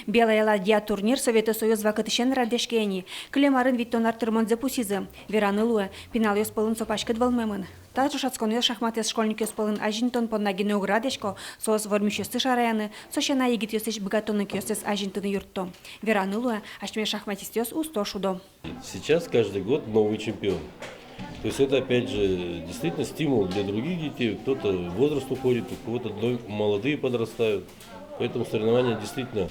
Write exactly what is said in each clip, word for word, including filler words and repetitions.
«Белая ладья» турнир Совето Союз вакытысен радъяське ини. Кылем арын витьтон ар тырмонзэ пусйизы. Вераны луэ, пиналъёс пӧлын со паськыт вӧлмемын. Та ӵошатсконъёс шахматэз школьникъёс пӧлын азинтон понна гинэ уг радъясько, соос вормисьёсты шараяны, со сяна егитъёслэсь быгатонлыкъёссэс азинтыны юртто. Вераны луэ, асьме шахматистъёс усто шудо. Сейчас каждый год новый чемпион. То есть это, опять же, действительно стимул для других детей. Кто-то в возраст уходит, у кого-то но-, молодые подрастают. Поэтому соревнования действительно,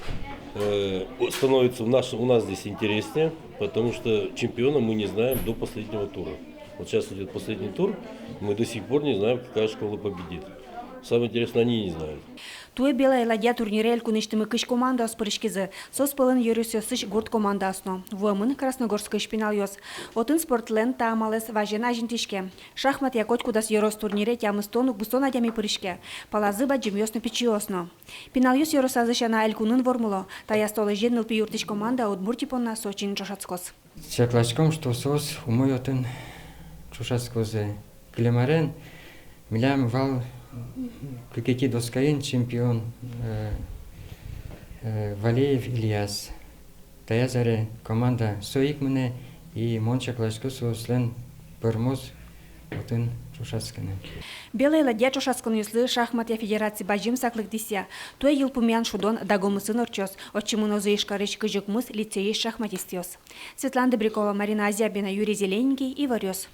э, становятся у нас, у нас здесь интереснее, потому что чемпиона мы не знаем до последнего тура. Вот сейчас идёт последний тур, мы до сих пор не знаем, какая школа победит. Самое интересное, они не знают. Туэ «Белая ладья» турнире элькунысьтымы кызь командаос пыриськизы. Соос пӧлын ёросъёсысь гурт командаос но. Вуэмын Красногорскысь пиналъёс. Отын спортлэн та амалэз вазен азинтӥське. Шахматъя котькудаз ёрос турнире тямыстон-укмыстон адями пыриське. Палазы бадӟымъёс но, пичиос но. Пиналъёс ёросазы сяна элькунын вормыло. Таяз толэзе нылпи юртысь команда Удмуртия понна Сочиын ӵошатскоз. Чакласьком, что соос умой отын ӵошатскозы. Кылем арен милям вал кыкетӥ доскаын чемпион, э, э, Валеев Ильяс. Таяз аре команда со ик мынэ, и мон чакласько, соослэн пӧрмоз отын ӵошатскыны. «Белая ладья» ӵошатсконъёслы шахматъя федерация бадӟым саклык дӥсья. Туэ йылпумъян шудон Дагомысын ортчоз. Отчы мынозы Ижкарысь кызь укмыс лицейысь шахматистъёс. Светлана Добрякова, Марина Азябина, Юрий Зелененький, «Иворъёс».